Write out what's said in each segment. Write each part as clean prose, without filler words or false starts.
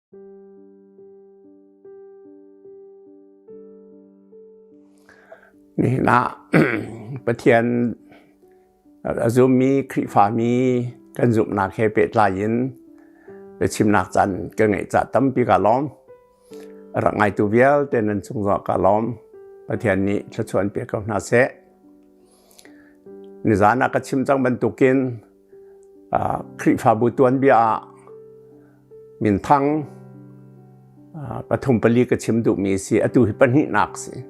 Nihin ah Pathian a zummi Khrihfami kan zumhnak he pehtlai in biachimnak caan ka ngeih ca tampi ka lawm. Rak ngaitu vialte nan cung zong ka lawm. Pathian nih thluachuah an pek ko hna seh. Nizan ah ka chim cang bantukin Khrihfabu tuanbia ah minthang pathum pali ka chim duhmi si atu hi pahnihnak si.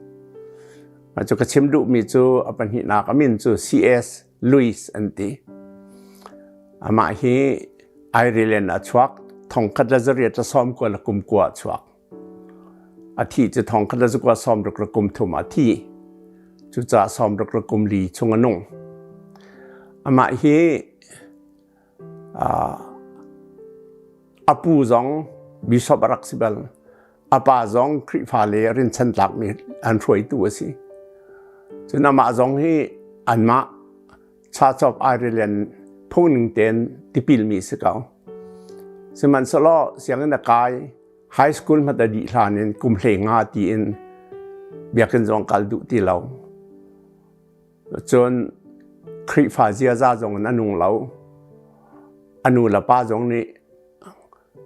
Cu ka chim duhmi cu a pahnihnak a min cu C.S. Lewis an ti. Amah hi Ireland a chuak thongkhat le zariat le sawm kua le kum kua a chuak. A thih cu thongkhat le zakua sawmruk le kum thum a thi. Cucaah sawmruk le kum li chung a nung. Amah hi a pu zong bishop a rak si bal. A pa zong Khrihfa le rinchan tlakmi an hruaitu a si. Cun amah zong hi anmah Church of Ireland phungning tein tipilmi si ko. Sihmanhsehlaw sianginn a kai high school hmat a dih hlan in kum hlei nga tiin biakinn zong kal duh ti lo. Cun Khrihfa ziaza zong in a nung lo. A nu le pa zong nih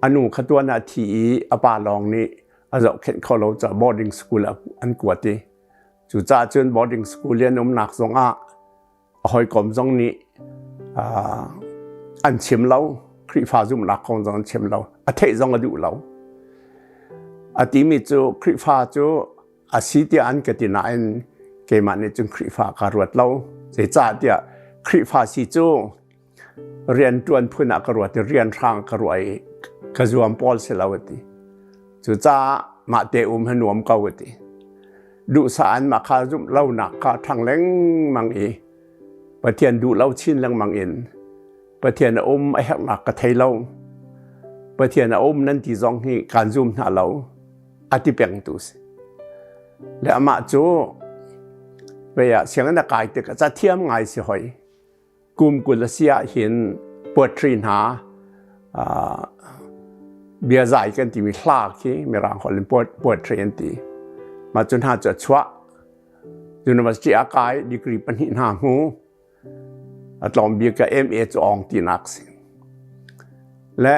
a nu kha tuan ah thi i a pa lawng nih a zohkhenh kho lo caah boarding school ah an kuat i cucaah cun boarding school i an umnak zong ah a hawikom zong nih an chim lo Khrihfa zumhnak kong zong an chim lo a theih zong a duh lo a timi cu Khrihfa cu a si tiah an ka ti nain keimah nih cun Khrihfa ka ruat lo zeicahtiah Khrihfa si cu rian ṭuan phun ah ka ruat i rian hrang ka ruah i ka zuam pawl si lo a ti cucaah mah te um hi nuam ko a ti duhsah an mah kha zumh lonak kha ṭhang lengmang i Pathian duh lo chin lengmang in Pathian a um a herhnak ka thei lo Pathian a um nan ti zong hi kaan zum hna lo a ti peng tu si le amah cu vei ah sianginn a kai tik ah ca thiam ngai si hoi Kum 20 a si ahhin poetry hna biazai kan timi hla khi Mirang holh in poetry an ti. Mah cu hna cu a chuah. University a kai degree pahnih hna hmu. A tlawm bik ka MA cu awng tinak si. Le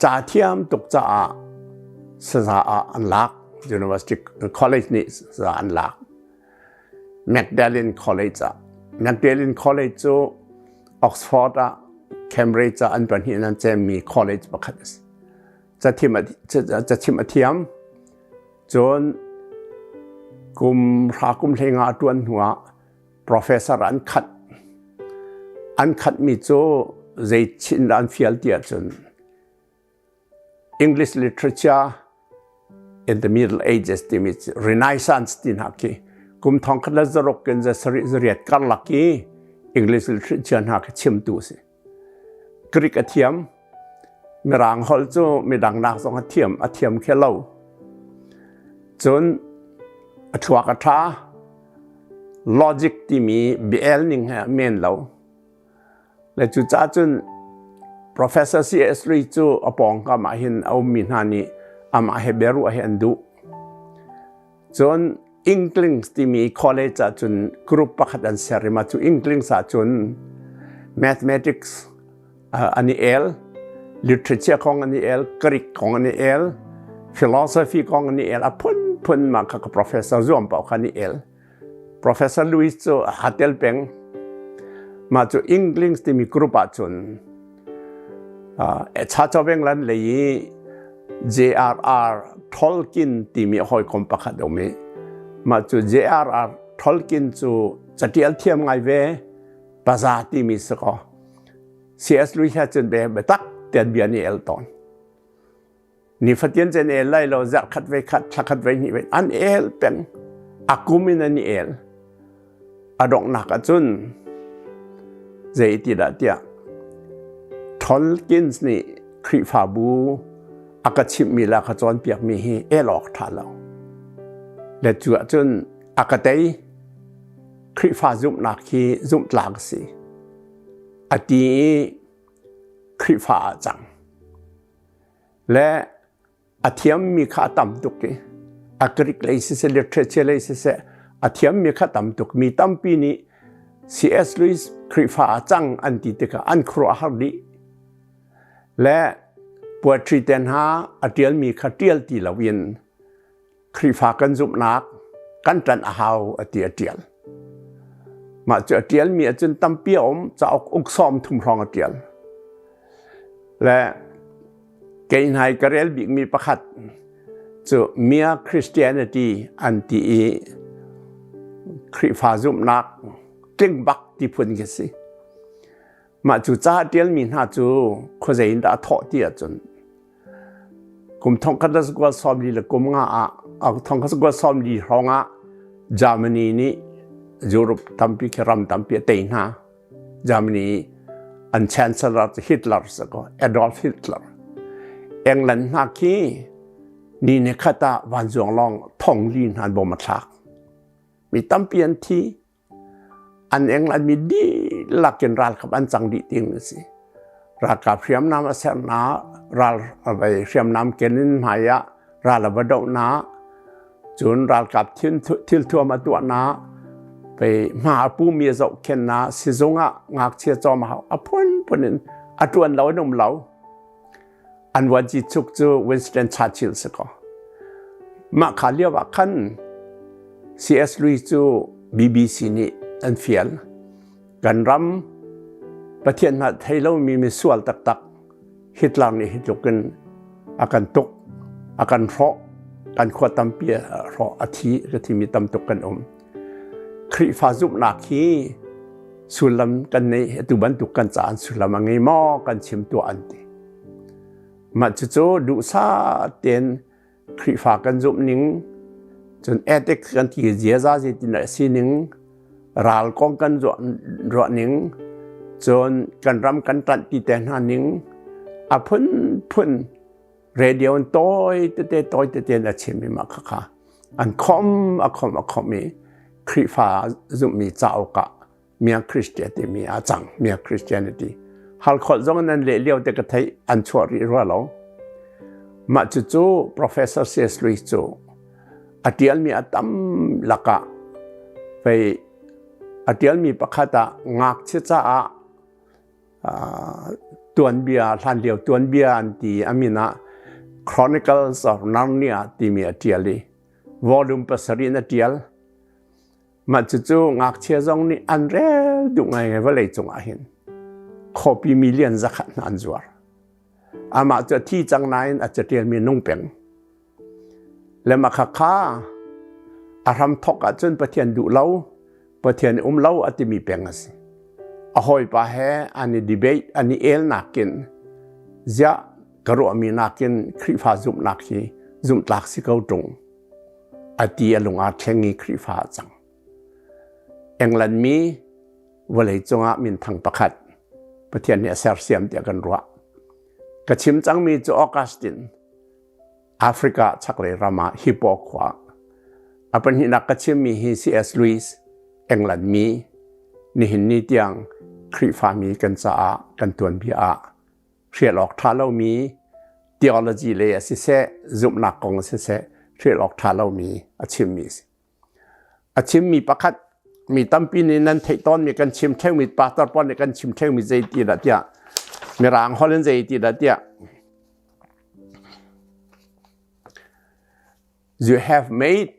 ca thiam tuk caah saza ah an lak. University college nih saza an lak. Magdalene College ah. Magdalene College cu Oxford ah Cambridge ah an pahnih in an cemmi college pakhat a si. Cachim a thiam. Cun kum hra kum hlei nga a ṭuan hnuah professor an khat. An khatmi cu zei chin dah an fial ti ahcun English literature in the Middle Ages timi Renaissance ti hna khi kum thongkhat le zaruk in za sarih zariat karlak i English literature hna khi chimtu a si. Greek a thiam, Mirang holh cu midang nak zong a thiam, a thiam khe lo. Cun a thluak a ṭha, logic timi biael ning he a men lo. Le cucaah cun Professor C.S. Lewis cu a pawngkam ah hin a ummi hna nih amah he biaruah hi an duh. Cun Inklings timi college ah cun group pakhat an ser i mah cu Inklings ah cun mathematics an i el, literature kong an i el, Greek kong an i el, philosophy kong an i el, a phunphun mah kha ka professor zuam paoh kha an i el. Professor Lewis cu aa tel peng. Mah cu Inklings timi group ah cun Church of England lei i J.R.R. Tolkien timi hawikom pakhat um i mah cu J.R.R. Tolkien cu catial thiam ngai ve paza timi si kaw C.S. Lewis he cun biatak tian bia ni el tawn. Nifatin cun el lai lo zarh khat ve khat thla khat ve hnih ve an el peng a kum in an i el a donghnak ahcun zei ti dah tiah Tolkien nih Khrihfabu a ka chimhmi le a ka cawnpiakmi hi el awk ṭha lo le cu ahcun a ka tei Khrihfa zumhnak hi zumhtlak a si a ti i Khrihfa ah cang. Le A thiammi kha a tam tuk i a Greek lei siseh literature lei siseh a thiammi kha tam tuk. Mi tampi nih C.S. Lewis Khrihfa a cang an ti tikah an khuaruah har dih. Le poetry te hna a ṭialmi kha ṭial ti loin Khrihfa kan zumhnak kan ṭanh a hau a ti a ṭial. Mah cu a ṭialmi ahcun tampi a um cauk uk 30 hrawng a ṭial. Le kei hna i ka rel bikmi pakhat cu Mere Christianity an ti i Khrihfa zumhnak tling bak ti phun khi si. Mah cu ca a ṭialmi hna cu khuazei in dah a thawh ti ahcun kum thongkhat le zakua 40 le kum nga ah thongkhat zakua 40 hrawng ah Germany nih Europe tampi khi ram tampi a tei hna. Germany an chancellor cu Hitler si ko, Adolf Hitler. England hna khi ni ni khat ah vanzuang lawng thong li hna an bom a thlak. Mi tampi an thi. An England mi dihlak in ralkap an cang dih ting a si. Ralkap hriamnam a sernak, ral hriamnam ken in hmai ah ral a va dohnak, cun ralkap thilthuam a tuahnak, pei hma a pumi a zohkhennak, sizung ah ngakchia cawm a hau, a phunphun in a ṭuan lo in um lo. An vuanci chuk cu Winston Churchill si ko. Mah kha lio ah khan C.S. Lewis cu BBC nih an fial. Kan ram Pathian hna thei lomi misual taktak Hitler nih hi tluk in a kan tuk, a kan hrawh, kan khua tampi a hrawh, a thi, ka thimi tam tuk kan um. Khrihfa zumhnak hi sullam kan nei atu bantuk kan ca an sullam a ngei maw kan chim tuah an ti. Mah cucu duhsah tein Khrihfa kan zumh ning cun ethics kan ti ziaza zeitin a si ning ral kong kan ruah ning cun kan ram kan ṭanh ti te hna ning a phunphun radio in tawi tete tawi tete in a chim i mah khakha an khom a khom a khom i Khrihfa zumhmi cauk ah Mere Christian timi a cang Mere Christianity halkholh zong nan leh lio te ka theih an chuah rih rua lo mah cucu Professor C.S. Lewis cu a tialmi a tam lakah fei a tialmi pakhat ah ngakchia caah tuanbia hlanlio tuanbia an ti a min ah Chronicles of Narnia timi a tial i volume pasarih in a tial Mah cucu ngakchia zong nih an rel duh ngaingai vawlei cungah hin copy million zakhat hna an zuar. Amah cu a thi cang nain a catialmi nung peng. Le mah khakha a hram thok ahcun Pathian duh lo, Pathian um lo a timi peng a si. A hawipa he an i debate, an i el nakin ziah ka ruahmi nakin Khrihfa zumhnak hi zumhtlak si ko ṭung. A ti a lung aa thleng i Khrihfa a cang. England mi vawlei cungah minthang pakhat Pathian nih a sersiam tiah kan ruah. Ka chim cangmi cu Augustine, Africa chaklei ram ah Hippo khua. A pahnihnak ka chimmi hi C.S. Lewis, England mi, nihin ni tiang Khrihfami kan caah kan tuanbia ah hrial awk ṭha lomi theology lei ah siseh zumhnak kong ah siseh hrial awk ṭha lomi a chimmi a si. A chimmi pakhat mi tampi nih nan theih tawnmi kan chim ṭheumi pastor pawl nih kan chim ṭheumi zei ti dah tiah mirang holh in zei ti dah tiah You have made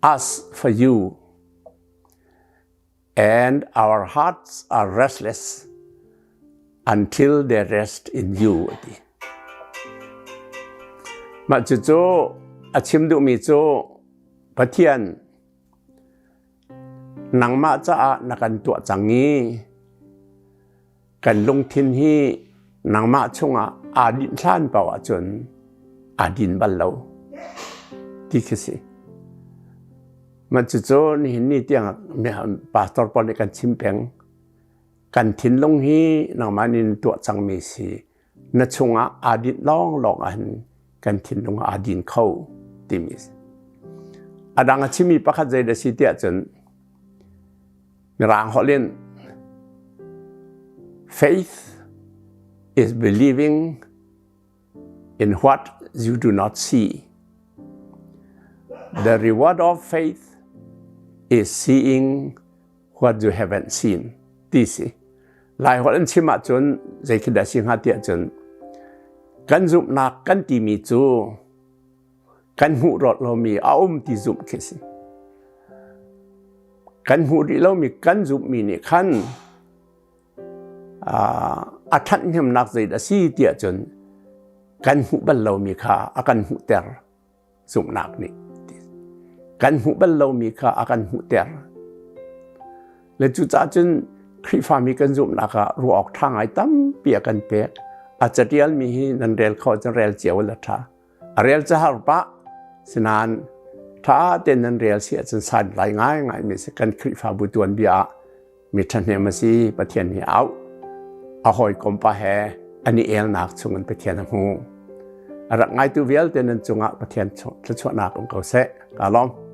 us for you and our hearts are restless until they rest in you ati mah cucu a chim duhmi cu Pathian nangmah caah na kan tuah cang i kan lungthin hi nangmah chungah aa dinh hlan paoh ahcun aa din bal lo ti khi si. Mah cucu nihin ni tiang pastor pawl nih kan chim peng. Kan thinlung hi nangmah nih na tuah cangmi si. Na chungah aa dinh lawnglawng ahhin kan thinlung aa din kho timi si. A dang a chimmi pakhat zei dah si tiah cun Mirang holh in faith is believing. in what you do not see. The reward of faith is seeing what you haven't seen ti si. Lai holh in chim ahcun zei khi dah si hnga tiah cun kan zumhnak kan timi cu kan hmuh rawt lomi a um ti zumh khi si. Kan hmuh rih lomi kan zumhmi nih khan a ṭhathnemnak zei a si tiah cun kan hmuh bal lomi kha a kan hmuhter zumhnak nih kan hmuh bal lomi kha a kan hmuhter le cucaah cun Khrihfami kan zumhnak ah ruah awk ṭha ngai tampi a kan pek a catialmi hi nan rel kho cun rel cio la ṭha A rel ca har pah sinain ṭha tein nan rel si ahcun santlai ngaingai mi si kan Khrihfabu tuanbia ah mi ṭhahnem a si Pathian nih a auh. A hawikom pa he an i elnak chungin Pathian a hmu. A rak ngaitu vialte nan cungah Pathian thluachuahnak um ko seh. Ka lawm.